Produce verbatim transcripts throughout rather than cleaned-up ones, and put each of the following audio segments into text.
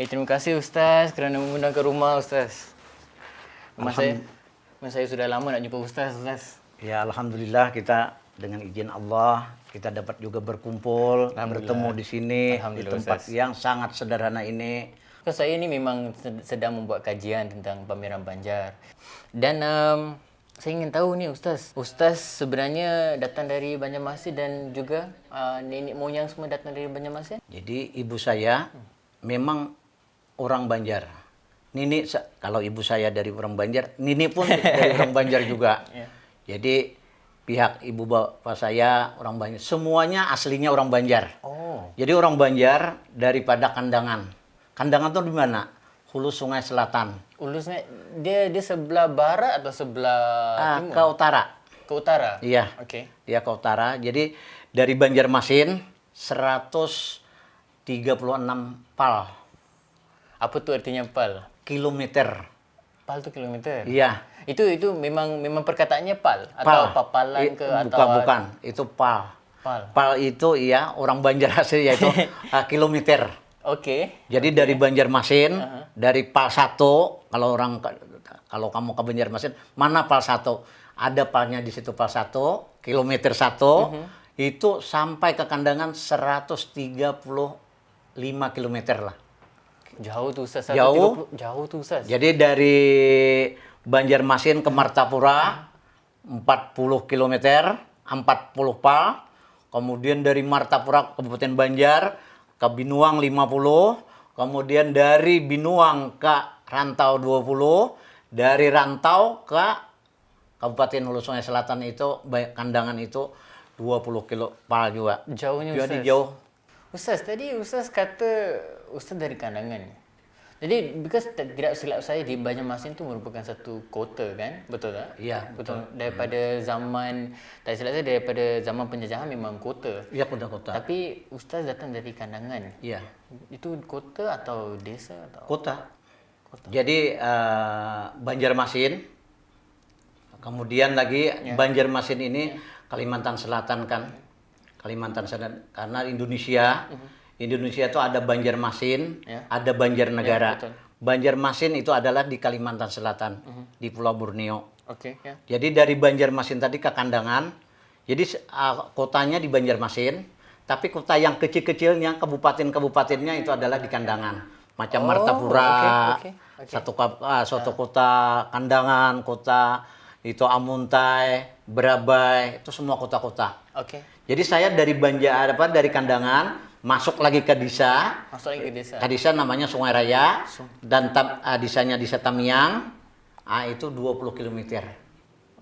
Eh, terima kasih Ustaz kerana mengundang ke rumah Ustaz. Rumah saya, rumah saya sudah lama nak jumpa Ustaz, Ustaz. Ya, alhamdulillah kita dengan izin Allah kita dapat juga berkumpul, bertemu di sini di tempat yang sangat sederhana ini. Ustaz, saya ini memang sed- sedang membuat kajian tentang pameran Banjar. Dan em, saya ingin tahu nih Ustaz, Ustaz sebenarnya datang dari Banjarmasin dan juga eh, nenek moyang semua datang dari Banjarmasin? Jadi ibu saya memang orang Banjar. Nini sa- kalau ibu saya dari orang Banjar, nini pun dari orang Banjar juga. Jadi pihak ibu bapak saya orang Banjar, semuanya aslinya orang Banjar. Oh, Jadi orang Banjar daripada Kandangan. Kandangan tuh di mana? Hulu Sungai Selatan. Ulusnya dia dia sebelah barat atau sebelah Ah, timur? Ke utara. Ke utara. Iya. Oke. Ya ke utara. Jadi dari Banjarmasin seratus tiga puluh enam pal Apa tuh artinya pal? Kilometer. Pal tuh kilometer. Iya. Itu itu memang memang perkataannya pal atau papalan I- ke bukan, atau bukan. Itu pal. Pal. Pal itu iya orang Banjar asli yaitu ah, kilometer. Oke. Jadi dari Banjarmasin, dari pal satu, kalau orang ke- kalau kamu ke Banjarmasin, mana pal satu? Ada palnya di situ pal satu, kilometer satu, itu sampai ke Kandangan seratus tiga puluh lima kilometer lah. Jauh tuh Ustaz. Jauh. Seratus tiga puluh, jauh tuh Ustaz. Jadi dari Banjarmasin ke Martapura empat puluh kilometer, empat puluh pal. Kemudian dari Martapura Kabupaten Banjar ke Binuang lima puluh, kemudian dari Binuang ke Rantau dua puluh, dari Rantau ke Kabupaten Hulu Sungai Selatan itu, Ba- Kandangan itu dua puluh kilo pal juga. Jauhnya Jadi Ustaz. Jauh. Ustaz, tadi Ustaz kata Ustaz dari Kandangan. Jadi because t- tidak silap saya di Banjarmasin itu merupakan satu kota kan, betul tak? Iya, Betul. Daripada zaman tak silap saya daripada zaman penjajahan memang kota. Iya kota-kota. Tapi Ustaz datang dari Kandangan. Iya. Itu kota atau desa atau? Kota. Jadi eh, Banjarmasin, kemudian lagi Banjarmasin ini Kalimantan Selatan kan, Kalimantan Selatan karena Indonesia, Indonesia itu ada Banjarmasin, Ya. Ada Banjarnegara. Ya, betul. Banjarmasin itu adalah di Kalimantan Selatan, di Pulau Borneo. Oke, ya. Jadi dari Banjarmasin tadi ke Kandangan, jadi se- ah, kotanya di Banjarmasin, tapi kota yang kecil-kecilnya, kabupaten-kabupatennya itu adalah di Kandangan. Macam Oh, Martapura, oke, oke, oke. satu kap- ah, suatu kota Kandangan, kota itu Amuntai, Berabai, itu semua kota-kota. Oke. Jadi saya dari Banjar apa dari Kandangan masuk lagi ke desa. Masuk lagi ke desa. Ke desa namanya Sungai Raya dan tam, ah, desanya Desa Tamiang. Ah, itu dua puluh kilometer.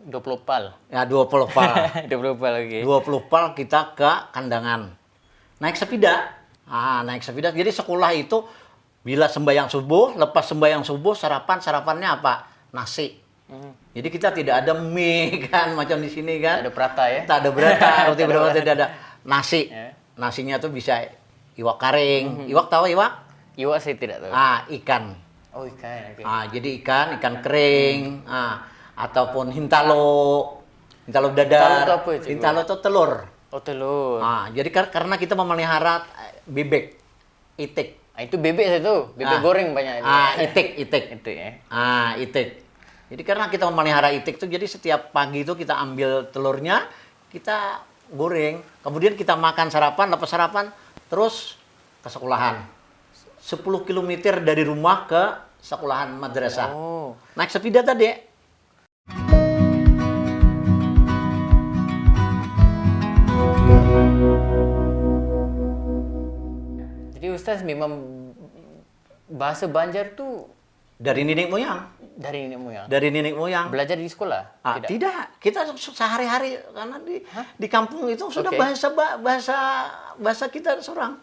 Dua puluh pal. Ya dua puluh pal. Dua puluh pal, oke. Dua puluh pal kita ke Kandangan. Naik sepeda. Ah, naik sepeda. Jadi sekolah itu bila sembahyang subuh, lepas sembahyang subuh sarapan, sarapannya apa? Nasi. Jadi kita tidak ada mie kan macam di sini kan. Ada prata ya. Tak ada prata, roti berapa tidak ada. Nasi. Nasinya tuh bisa iwak karing. Iwak tahu iwak? Iwak saya tidak tahu. Ah, ikan. Oh, ikan. Oke. Ah, jadi ikan, ikan kering, ah, ataupun hintalo. Hintalo dadar. Hintalo itu apa, Cikgu? Hintalo itu telur. Oh, telur. Ah, jadi kar- karena kita memelihara eh, bebek, itik. Ah, itu bebek saya tahu. Bebek Ah. Goreng banyak itu. Ah, itik, itik. Itu ya. Ah, itik. Jadi karena kita memelihara itik itu, jadi setiap pagi itu kita ambil telurnya, kita goreng, kemudian kita makan sarapan, lepas sarapan, terus ke sekolahan. Sepuluh kilometer dari rumah ke sekolahan madrasah. Oh. Naik sepeda tadi. Jadi Ustaz memang bahasa Banjar tu Dari nenek moyang. Dari nenek moyang. Dari nenek moyang. Belajar di sekolah? Ah, tidak. Kita se- sehari-hari karena di di kampung itu sudah Oke. bahasa ba- bahasa bahasa kita seorang.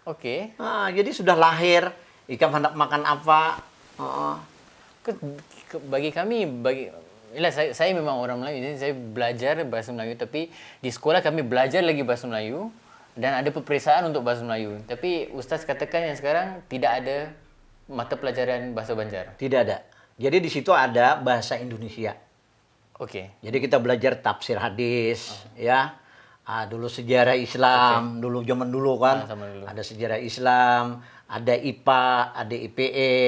Oke. Ah, jadi sudah lahir, ikam hendak makan apa? Heeh. Ke, ke, bagi kami, bagi ialah saya, saya memang orang Melayu, jadi saya belajar bahasa Melayu, tapi di sekolah kami belajar lagi bahasa Melayu dan ada peperiksaan untuk bahasa Melayu. Tapi Ustaz katakan yang sekarang tidak ada mata pelajaran bahasa Banjar. Tidak ada. Jadi di situ ada bahasa Indonesia. Oke. Jadi kita belajar tafsir hadis, ya, Ah, dulu sejarah Islam, dulu zaman dulu kan. Ah, zaman dulu. Ada sejarah Islam, ada I P A, ada I P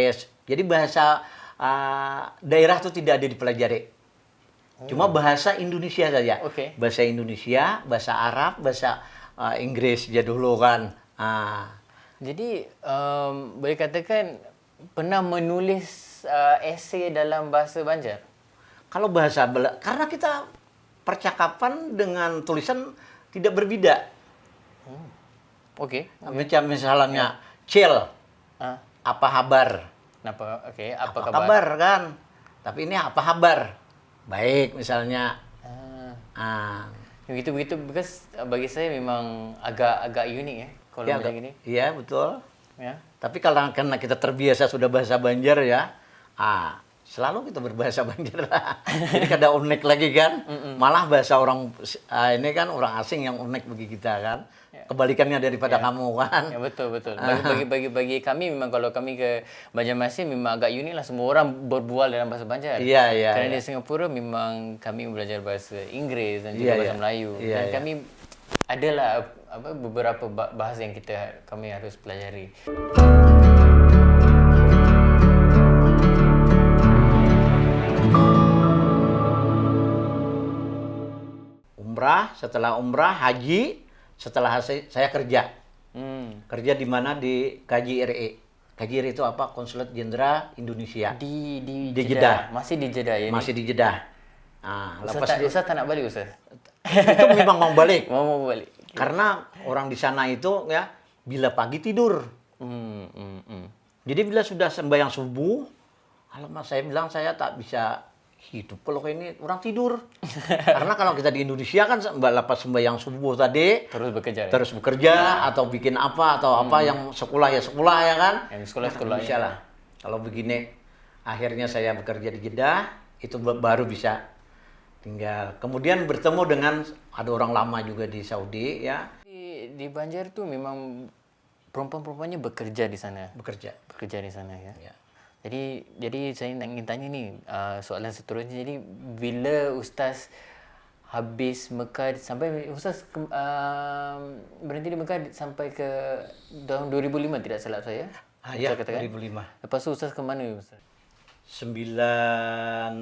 S. Jadi bahasa ah, daerah tuh tidak ada dipelajari. Cuma bahasa Indonesia saja. Oke. Bahasa Indonesia, bahasa Arab, bahasa ah, Inggris aja dulu kan. Ah, Jadi em, boleh katakan pernah menulis uh, esei dalam bahasa Banjar. Kalau bahasa Bela, karena kita percakapan dengan tulisan tidak berbeda. Oke. Macam misalnya, Cil, Ah, apa kabar? Kenapa? Oke. Apa, Apa kabar? kabar kan? Tapi ini apa kabar? Baik misalnya. Ah, Ah, begitu begitu because uh, bagi saya memang agak agak unik ya kalau ya, macam ini. Iya betul. Ya. Tapi kalau karena kita terbiasa sudah bahasa Banjar ya, ah selalu kita berbahasa Banjar lah. Jadi kada unik lagi kan. Malah bahasa orang ah, ini kan orang asing yang unik bagi kita kan. Kebalikannya daripada kamu kan. Ya betul betul. Bagi, bagi bagi bagi kami memang kalau kami ke Banjarmasin memang agak unik lah, semua orang berbual dalam bahasa Banjar. Iya, iya, Karena iya. Di Singapura memang kami belajar bahasa Inggris dan juga Iya, bahasa iya. Melayu. Iya, Dan iya. Kami adalah apa beberapa ba- bahasa yang kita kami harus pelajari. Umrah, setelah umrah, haji, setelah haji saya kerja. Hmm. Kerja di mana? Di K J R I. K J R I itu apa? Konsulat Jenderal Indonesia. Di di, Di Jeddah. Jeddah. Masih di Jeddah ya ini? Masih di Jeddah. Nah, Ustaz lepas tak, di- Ustaz tak nak balik Ustaz. Itu memang mau balik. Mau mau balik. Karena orang di sana itu ya bila pagi tidur, Hmm, hmm, hmm. Jadi bila sudah sembahyang subuh, alamak saya bilang saya tak bisa hidup kalau kayak ini orang tidur. Karena kalau kita di Indonesia kan semba- lepas sembahyang subuh tadi Terus bekerja. Ya? Terus bekerja atau bikin apa atau apa yang sekolah ya sekolah ya kan. Yang sekolah Nah, sekolah, bisa lah. Kalau begini akhirnya saya bekerja di Jeddah itu ba- baru bisa tinggal. Kemudian bertemu dengan ada orang lama juga di Saudi ya. Di, di Banjar tuh memang perempuan-perempuannya bekerja di sana. Bekerja. Bekerja di sana ya. Ya. Jadi jadi saya nak ingin tanya nih uh, soalan seterusnya. Jadi bila Ustaz habis Mekah sampai Ustaz ke, um, berhenti di Mekah sampai ke tahun dua ribu lima tidak salah saya. Ah, ya, Ustaz katakan? dua ribu lima. Lepas tu Ustaz ke mana Ustaz? Sembilan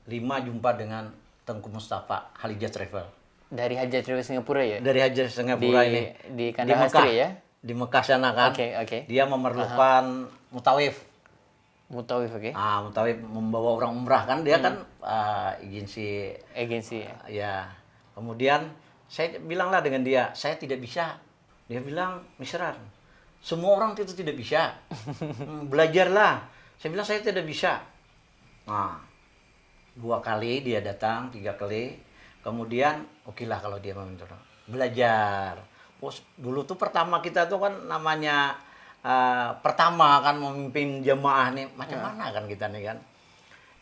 lima jumpa dengan Tengku Mustafa, Halijah Travel. Dari Halijah Travel Singapura ya? Dari Halijah Singapura Di- ini. di Kandahar Mekah. Street ya? Di Mekah sana kan. Oke, oke. Dia memerlukan mutawif. Mutawif, oke. Ah, mutawif membawa orang umrah kan dia kan ah, agensi Agensi. Ya, kemudian saya bilanglah dengan dia, saya tidak bisa. Dia bilang, Misran, semua orang itu tidak bisa. Hmm, belajarlah. Saya bilang saya tidak bisa. Nah, dua kali dia datang, tiga kali. Kemudian, oke lah kalau dia meminta belajar. Bos, dulu tuh pertama kita tuh kan namanya eh, pertama kan memimpin jamaah nih, macam mana kan kita nih kan.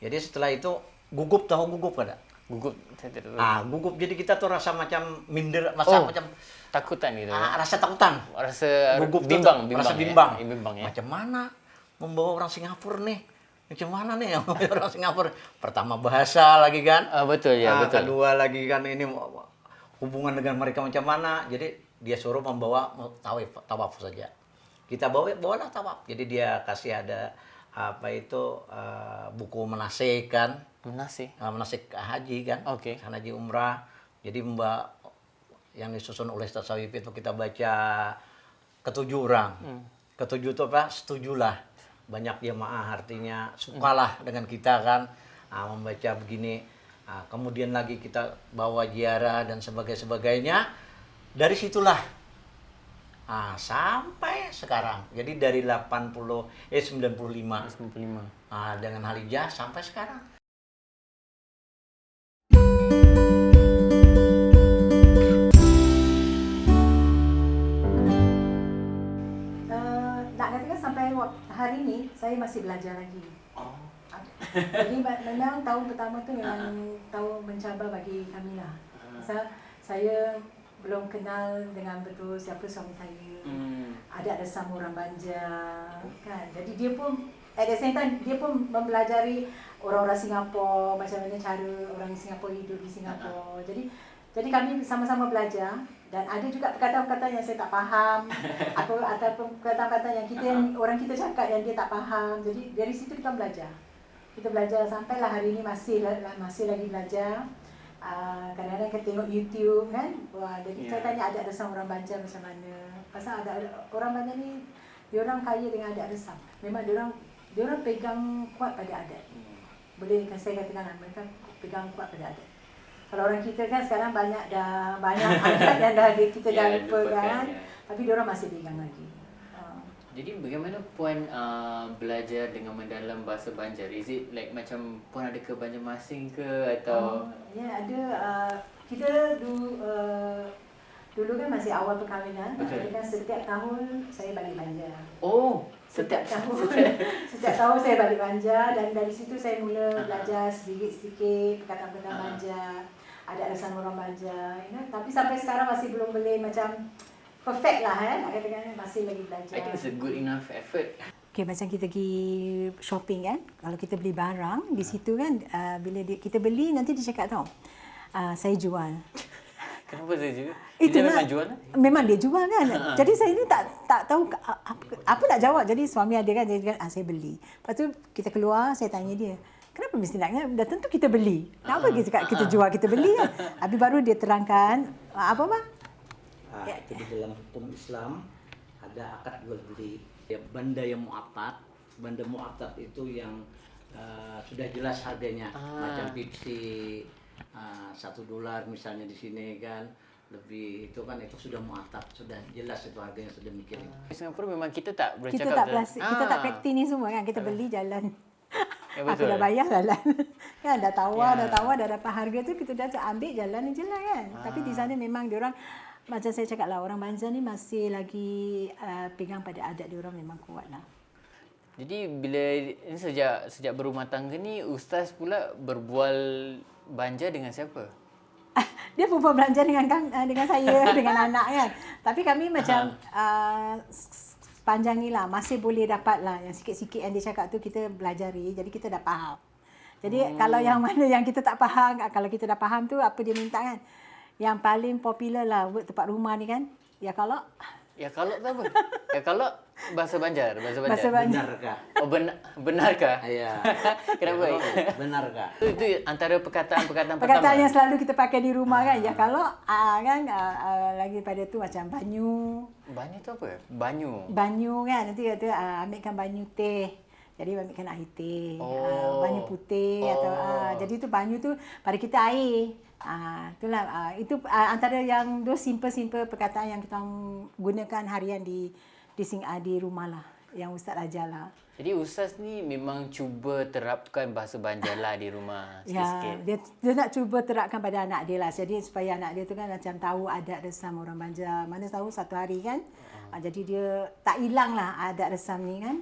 Jadi setelah itu gugup, tahu gugup kada? Gugup, saya tidak tahu. Ah, gugup. Jadi kita tuh rasa macam minder, rasa Oh, macam takutan gitu. ah, rasa takutan. Rasa Gugup tuh bimbang, tuh, bimbang, rasa ya. bimbang. Ya, bimbang ya. Macam mana membawa orang Singapura nih? Macam mana nih orang Singapura? Pertama bahasa lagi kan. Ah, betul ya, Ah, betul. Kedua lagi kan ini hubungan dengan mereka macam mana. Jadi dia suruh membawa tawaf, tawaf saja. Kita bawa bawalah tawaf. Jadi dia kasih ada apa itu eh, buku manasik kan. Manasik. Ah, manasik haji kan. Oke. Haji umrah. Jadi membawa yang disusun oleh Ustaz Sawip itu kita baca ketujuh orang. Ketujuh itu apa? Setujulah. Banyak jamaah artinya sukalah dengan kita kan. Ah, membaca begini. Ah, kemudian lagi kita bawa ziarah dan sebagainya sebagainya. Dari situlah ah, sampai sekarang. Jadi dari delapan puluh eh sembilan puluh lima sembilan puluh lima. ah, dengan Halijah sampai sekarang. Eh, nak katakan sampai wak- hari ni saya masih belajar lagi. Oh. Jadi ma- memang tahun pertama tu memang tahun mencabar bagi kami lah. Pasal saya belum kenal dengan betul siapa suami saya. Hmm. Ada ada sama orang Banjar kan. Jadi dia pun at the same time dia pun mempelajari orang-orang Singapura, macam mana cara orang Singapura hidup di Singapura. Jadi Jadi kami sama-sama belajar dan ada juga perkataan-perkataan yang saya tak paham atau ataupun perkataan-perkataan yang kita yang orang kita cakap yang dia tak paham. Jadi dari situ kita belajar. Kita belajar sampailah hari ini masih la- masih lagi belajar. Ah, kadang-kadang kita tengok YouTube kan. Wah, jadi saya Ya. tanya adat resam orang Banjar macam mana. Pasal ada orang Banjar ni dia orang kaya dengan adat resam. Memang dia orang dia orang pegang kuat pada adat. Boleh saya katakan lah, mereka pegang kuat pada adat. Kalau orang kita kan sekarang banyak dah banyak adat yang dah di- kita dah Ya, lupa lupakan, kan. Ya. Tapi dia orang masih pegang lagi. Ah. Jadi bagaimana puan uh, belajar dengan mendalam bahasa Banjar? Is it like macam puan ada ke Banjarmasin ke atau Oh, ya ada uh, kita dulu uh, dulu kan masih awal perkahwinan, Betul. Jadi kan setiap tahun saya balik Banjar. Oh, Setiap setiap tahun, setiap tahun saya balik Banjar dan dari situ saya mula Ah. belajar sedikit-sedikit perkataan-perkataan Ah. Banjar, adat resam orang Banjar, you know. Tapi sampai sekarang masih belum boleh macam perfect lah eh, nak katakan masih lagi belajar. I think it's a good enough effort. Okay, macam kita pergi shopping kan, kalau kita beli barang di situ kan, uh, bila dia, kita beli nanti dia cakap tau, uh, saya jual. Kenapa saya jual? Itulah. Dia memang jual lah. Memang dia jual kan. Jadi saya ni tak tak tahu ke- apa, apa nak jawab. Jadi suami ada kan, dia cakap, ah, saya beli. Lepas tu kita keluar, saya tanya dia, kenapa mesti nak, dah tentu kita beli. Kenapa dia cakap kita jual, kita beli kan. Habis baru dia terangkan, ah, apa bang? Ah, itu di dalam hukum Islam ada akad jual beli. Ya, benda yang muatat, benda muatat itu yang eh, sudah jelas harganya, Ah. Macam Pepsi ah, satu dolar misalnya di sini kan, lebih itu kan itu sudah muatat, sudah jelas itu harganya sedemikian itu. Di Singapura memang kita tak bercakap Kita tak tentang- plastik, kita tak Ah. Pepsi ni semua kan, kita beli jalan. Ya, Aku betul. Dah bayar jalan. Kan dah tawar, Ya. Dah tawar, dah dapat harga tu kita dah ambil jalan je lah kan. Tapi di Ah. Sana memang dia orang macam saya cakap lah, orang Banjar ni masih lagi uh, pegang pada adat dia orang memang kuat lah. Jadi bila ini sejak sejak berumah tangga ni ustaz pula berbual Banjar dengan siapa? Dia berbual Banjar dengan kang, uh, dengan saya dengan anak kan. Tapi kami macam uh, s- s- sepanjang ni lah masih boleh dapat lah yang sikit-sikit yang dia cakap tu kita belajari. Jadi kita dah faham. Jadi hmm. Kalau yang mana yang kita tak faham, kalau kita dah faham tu apa dia minta kan? Yang paling popular lah word tempat rumah ni kan. Ya kalau Ya kalau tu apa? Ya kalau bahasa Banjar, bahasa Banjar. Bahasa Banjar. Benarkah? Oh benar benarkah? Ya. Kenapa? Benarkah? Itu, itu antara perkataan-perkataan Perkataan pertama. Yang selalu kita pakai di rumah kan. Ya kalau ah, kan ah, ah, lagi pada tu macam banyu. Banyu tu apa? Banyu. Banyu kan nanti kata ah, ambilkan banyu teh. Jadi ambilkan air teh. Oh. Ah, banyu putih atau Oh. Ah, jadi tu banyu tu pada kita air. Ah, itulah ah, itu ah, antara yang tu simple-simple perkataan yang kita gunakan harian di di sing ah, di rumah lah yang ustaz ajar lah. Jadi ustaz ni memang cuba terapkan bahasa Banjar lah di rumah Ya, sikit-sikit. Dia dia nak cuba terapkan pada anak dia lah. Jadi supaya anak dia tu kan macam tahu adat resam orang Banjar. Mana tahu satu hari kan. Uh-huh. Jadi dia tak hilang lah adat resam ni kan.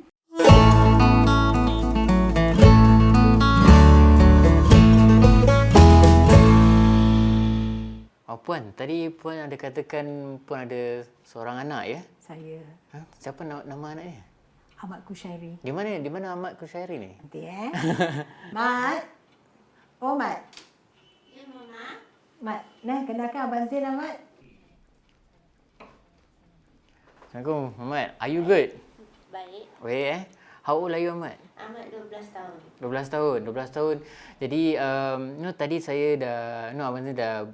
Oh puan, tadi puan ada katakan puan ada seorang anak ya? Saya. Ha? Siapa nama, nama anaknya? Ahmad Kushairi. Di mana di mana Ahmad Kushairi ni? Nanti eh. Mat. Oh Mat. Ya, Mama. Mat. Nah, kenalkan Abang Zain Ahmad. Assalamualaikum, Ahmad. Are you good? Baik. Weh eh. How old are you, Ahmad? Ahmad dua belas tahun. dua belas tahun, dua belas tahun. Jadi um, you know, tadi saya dah you know, Abang Zain dah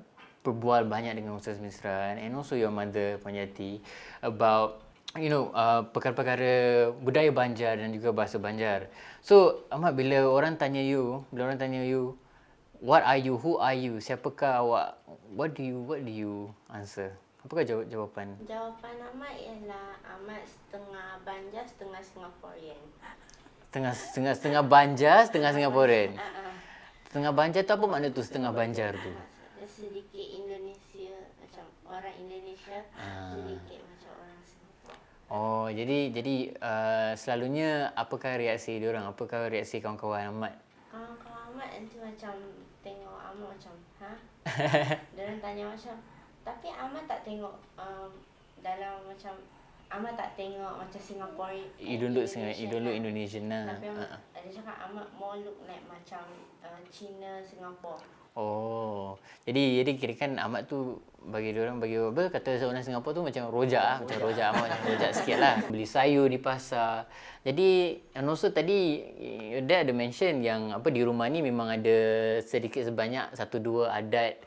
berbual banyak dengan Ustaz Misran and also your mother Puan Yati about you know uh, perkara-perkara budaya Banjar dan juga bahasa Banjar. So Ahmad, bila orang tanya you, bila orang tanya you, what are you, who are you, siapakah awak, what do you what do you answer? Apakah jawab jawapan? Jawapan Ahmad ialah Ahmad setengah Banjar, setengah Singaporean. Setengah setengah setengah Banjar, setengah Singaporean. Uh-uh. Setengah Banjar tu apa makna tu, setengah Banjar tu? Sedikit Indonesia, macam orang Indonesia, Ah. Sedikit macam orang Singapore. Oh, jadi jadi uh, selalunya apakah reaksi dia orang? Apakah reaksi kawan-kawan Ahmad? Kawan-kawan Ahmad nanti macam tengok Ahmad macam, ha? Dia orang tanya macam, tapi Ahmad tak tengok um, dalam macam Ahmad tak tengok macam Singapore. You don't look Singa- you don't look Indonesian lah. Tapi Uh-uh. Ada cakap Ahmad more look like macam uh, Cina Singapore. Oh, jadi jadi kira kan Amat tu bagi orang bagi apa kata seorang Singapura tu macam rojak ah, macam rojak Amat macam rojak sikit lah. Beli sayur di pasar. Jadi and also tadi Yuda ada mention yang apa di rumah ni memang ada sedikit sebanyak satu dua adat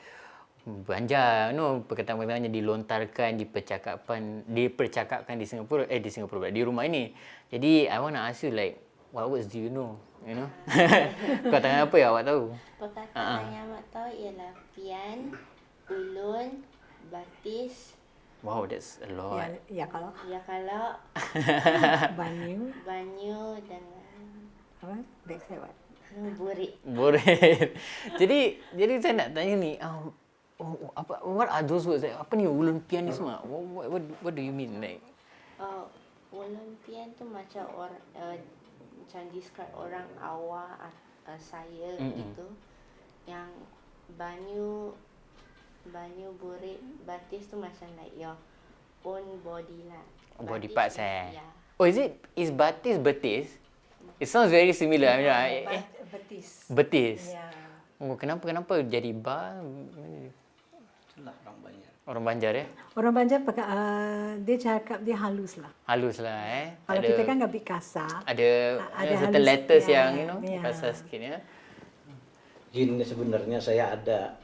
Banjar, no, perkataan-perkataan yang dilontarkan, dipercakapan, dipercakapkan di Singapura, eh di Singapura pula, di rumah ini. Jadi I wanna ask you like, what words do you know? You know? Perkataan apa yang awak tahu? Perkataan yang awak tahu ialah pian, ulun, batis, Wow, that's a Ya, lot. ya kalau ya kalau, banyu. Banyu dengan Apa? Backside what? Nuburi. Boleh. Jadi jadi saya nak tanya ni, um, oh, apa what are those words? Apa ni ulun pian ni semua? What, what, what, what do you mean like? Oh, ulun pian tu macam orang uh, macam describe orang awak uh, saya Mm-mm. Gitu. Yang banyu banyu buri batis tu macam like your own body lah. Body Batis parts is- eh. Ya. Oh, is it is batis betis? It sounds very similar. I mean, I- eh, Betis. betis. Ya. Oh, kenapa kenapa jadi ba Itulah orang Banjar. orang Banjar ya? Orang Banjar peka, uh, dia cakap dia halus lah. Halus lah eh. Kalau Ada- kita kan lebih kasar. ada Ada ada certain halus, letters ya, yang you know ya. kasar sikit ya. Jin, sebenarnya saya ada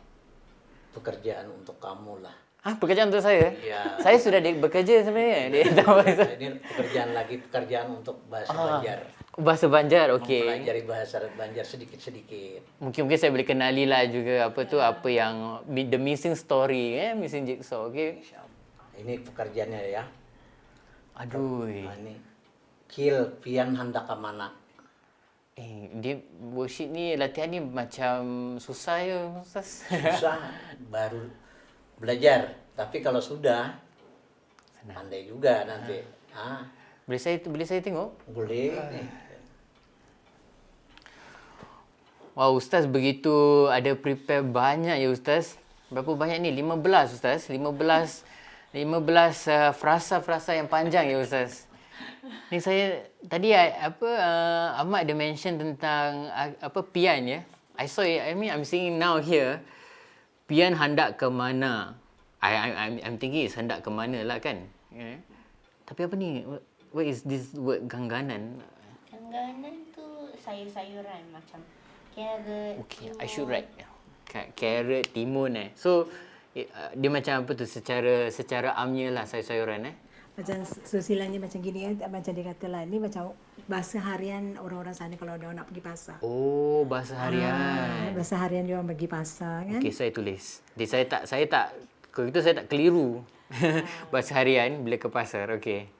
pekerjaan untuk kamu lah. Ah, pekerjaan untuk saya? Iya. Saya sudah di, bekerja sebenarnya di Ini pekerjaan lagi, pekerjaan untuk bahasa Ah, Banjar. Bahasa Banjar, oke. Mempelajari bahasa Banjar sedikit-sedikit. Mungkin mungkin saya boleh kenali lah juga apa tu apa yang mi- the missing story eh missing jigsaw, oke. Ini pekerjaannya ya. Aduh. Nah, ini Kil, pian handak ke mana? Eh, dia worksheet ni latihan ni macam susah ya, Ustaz. Susah, baru belajar. Tapi kalau sudah, pandai juga nanti. Ah, Boleh saya boleh saya tengok? Boleh. Wah, Ustaz begitu ada prepare banyak ya Ustaz. Berapa banyak ni? Lima belas Ustaz. Lima belas lima belas uh, frasa-frasa yang panjang ya Ustaz. Ni saya tadi uh, apa uh, Ahmad ada mention tentang uh, apa pian ya. I saw it. I mean I'm seeing now here. Pian handak ke mana? I, I I'm, I'm thinking is handak ke mana lah kan. Yeah. Tapi apa ni? What, what is this word gangganan? Gangganan tu sayur-sayuran macam carrot. Okay, I should write. Ka- Carrot, timun eh. So eh, uh, dia macam apa tu secara secara amnya lah sayur-sayuran eh. Macam susila ni macam gini kan, macam dia kata lah. Ini macam bahasa harian orang-orang sana kalau dia nak pergi pasar. Oh, bahasa Ah, harian. bahasa harian dia orang pergi pasar kan. Okay, saya tulis. Jadi saya tak saya tak kalau itu saya tak keliru. Bahasa harian bila ke pasar. Okay.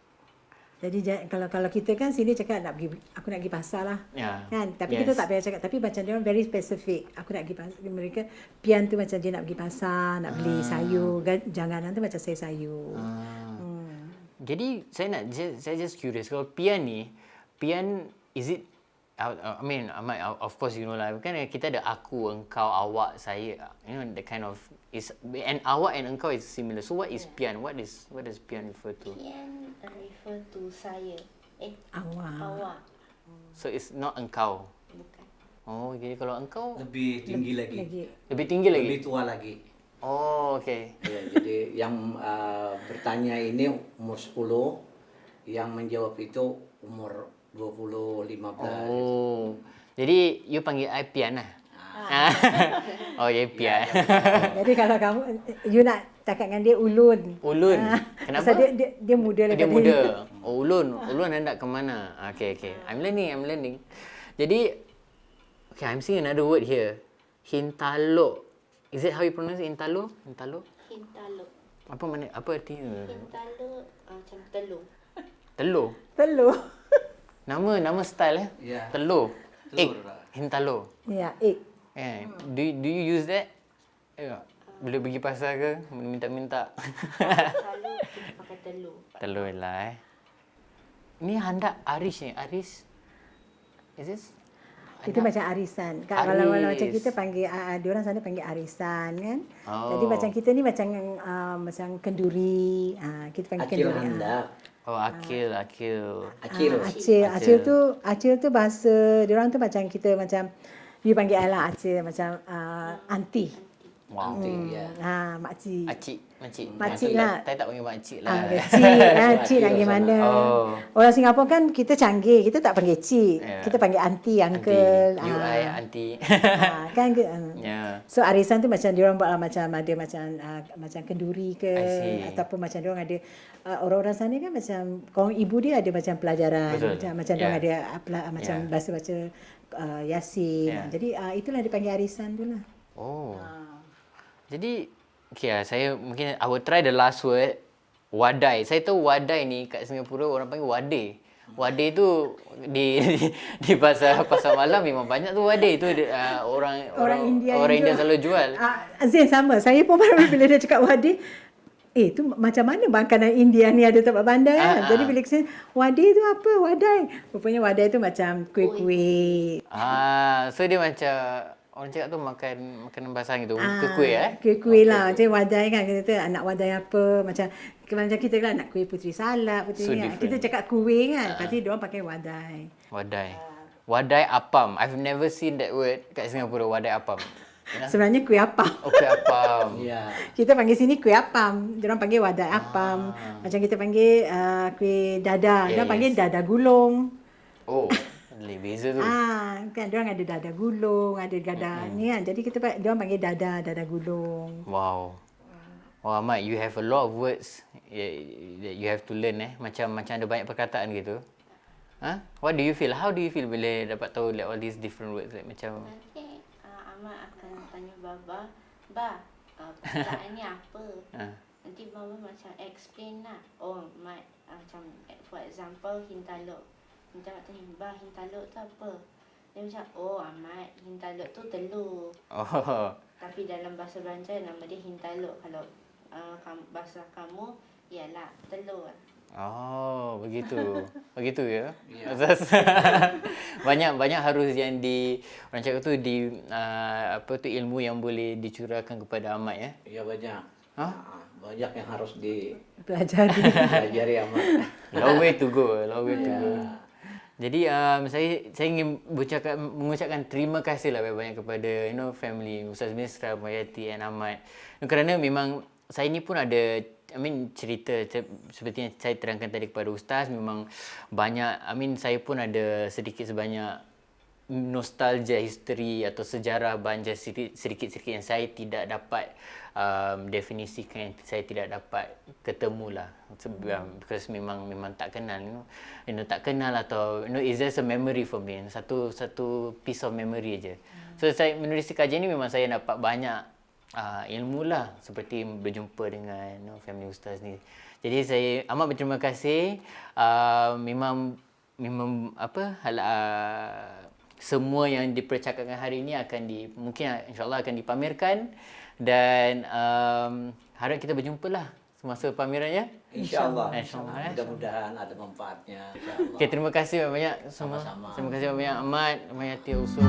Jadi ja- kalau kalau kita kan sini cakap nak pergi, aku nak pergi pasar lah. Ya. Kan, tapi kita Yes. tak payah cakap, tapi macam dia orang very specific. Aku nak pergi pasar. Mereka pian tu macam dia nak pergi pasar, nak beli sayur. Ga- Janganan tu macam saya sayur. Ah. Hmm. Jadi saya nak ju- saya just curious kalau pian ni, pian is it I I mean, I might, of course you know lah. Kan kita ada aku, engkau, awak, saya. You know, the kind of is and awak and engkau is similar. So what is pian? What is what does pian refer to? Pian refer to saya. Eh, Awak. awak. So it's not engkau. Bukan. Oh, jadi kalau engkau Lebih tinggi lagi. Lagi. lebih tinggi lagi. Lebih tua lagi. Oh, okay. Ya, jadi yang uh, bertanya ini umur sepuluh, yang menjawab itu umur dua puluh lima belas. Oh. Jadi you panggil I Pian lah. Oh, ya Pian. Jadi kalau kamu, you nak cakap dengan dia ulun. Ulun. Ah, Kenapa? Pasal dia, dia, dia muda Dia daripada muda. you. Oh, ulun. Ulun hendak ke mana? Okay, okay. I'm learning, I'm learning. Jadi, okay, I'm seeing another word here. Hintalo. Is it how you pronounce it? Hintalo? Hintalo? Hintalo. Apa mana? Apa artinya? Hintalo uh, macam telur. Telur. Telur. Nama nama style eh? Ya. Telur. Telur Egg. Lah. Hintalo. Ya, egg. Eh, do you- do you use that? Ya. Bila pergi pasar ke minta-minta. Selalu kita pakai telur. Telur lah eh. Ni handak aris ni, aris. Is this? Itu macam arisan. Kalau kalau macam Aris. Kita panggil uh, dia orang sana panggil arisan kan. Oh. Jadi macam kita ni macam uh, macam kenduri. Uh, kita panggil Acil kenduri. ah. Handak. Oh, akil, akil. Acil. Ah, acil. Acil tu acil tu bahasa dia orang tu macam kita macam Dipanggil lah Acil macam uh, anti. Wow. Anti, ya. Nah, makcik. Acik, makcik. Makcik Nah, lah. Saya tak panggil makcik lah. Ah, cik, ah, cik nak gimana? Oh. Orang Singapura kan kita canggih, kita tak panggil cik, Ya. kita panggil aunty, Anti. uncle. You ah. I anti. Ah, kan ke? ah. Ya. So arisan tu macam diorang buat lah macam ada macam uh, macam kenduri ke I see. Ataupun macam diorang ada uh, orang-orang sana kan macam kaum ibu dia ada macam pelajaran Betul. macam macam diorang Ya. ada apa macam Ya. baca-baca uh, yasin. Ya. Jadi uh, itulah dipanggil arisan tu lah. Oh. Jadi okay lah, saya mungkin I will try the last word. Wadai. Saya tahu wadai ni kat Singapura orang panggil wade. Wade tu di di, di pasar pasar malam memang banyak tu wade tu uh, orang Orang India orang India jual. selalu jual. Ah, Zain sama. Saya pun baru bila dia cakap wade, eh tu macam mana makanan India ni ada tempat bandar kan? Ah, Jadi ah. bila kita wade tu apa? Wadai. Rupanya wadai tu macam kuih-kuih. Ah, so dia macam orang cakap tu makan makanan basah gitu. Ah, Kuih-kuih eh. Kuih-kuih lah. Macam wadai kan kita tu anak wadai apa? Macam macam kita lah nak kuih putri salak, putri So ni. different. Kita cakap kuih kan. Pasti dia orang pakai wadai. Wadai. Wadai apam. I've never seen that word kat Singapura, wadai apam. Sebenarnya kuih apam. Oh, kuih apam. Ya. Kita panggil sini kuih apam. Dia orang panggil wadai apam. Macam kita panggil uh, kuih dada. Dia orang Yes. Panggil dada gulung. Oh, lebih beza tu. Ah, kan dia orang ada dada gulung, ada dada ni kan. Jadi kita dia orang panggil dada, dada gulung. Wow. Wah, Mat, you have a lot of words that you have to learn eh. Macam macam ada banyak perkataan gitu. Huh? What do you feel? How do you feel bila dapat tahu like all these different words like macam Nanti uh, Amat akan tanya Baba, Ba, uh, perkataan ni apa? Ah. Nanti Baba macam explain lah. Oh, Mat, uh, macam for example, hintaluk. Nanti Amat tanya, Ba, hintaluk tu apa? Dia macam, oh, Amat, hintaluk tu telur. Oh. Tapi dalam bahasa Banjar nama dia hintaluk. Kalau uh, kam, bahasa kamu, ialah telur. Oh, begitu. Begitu ya. Ya. Banyak banyak harus yang di orang cakap tu di uh, apa tu ilmu yang boleh dicurahkan kepada Amat ya. Ya banyak. Hah? Ah, banyak yang harus di- Pelajari. Pelajari Amat. Long way to go, long way to go. Ya. Jadi um, saya saya ingin mengucapkan, mengucapkan terima kasih lah banyak-banyak kepada you know family Ustaz Misra, Mayati and Amat. Kerana memang saya ni pun ada I mean cerita se- seperti yang saya terangkan tadi kepada Ustaz, memang banyak I mean saya pun ada sedikit sebanyak nostalgia history atau sejarah Banjar sedikit- sedikit-sedikit yang saya tidak dapat um, definisikan, yang saya tidak dapat ketemu lah. Sebab because memang memang tak kenal you know. You know tak kenal atau you know it's just a memory for me. Satu satu piece of memory aja. So saya menulis kajian ni memang saya dapat banyak uh, ilmu lah seperti berjumpa dengan you know, family ustaz ni. Jadi saya amat berterima kasih uh, memang memang apa hal uh, semua yang dipercakapkan hari ini akan di mungkin insyaallah akan dipamerkan dan um, harap kita berjumpa lah semasa pamerannya. Insya Allah. Insya Allah, eh. Mudah-mudahan ada manfaatnya. Insya Allah. Okay, terima kasih banyak semua. Sama-sama. Terima kasih banyak Amat, Mayati Usung.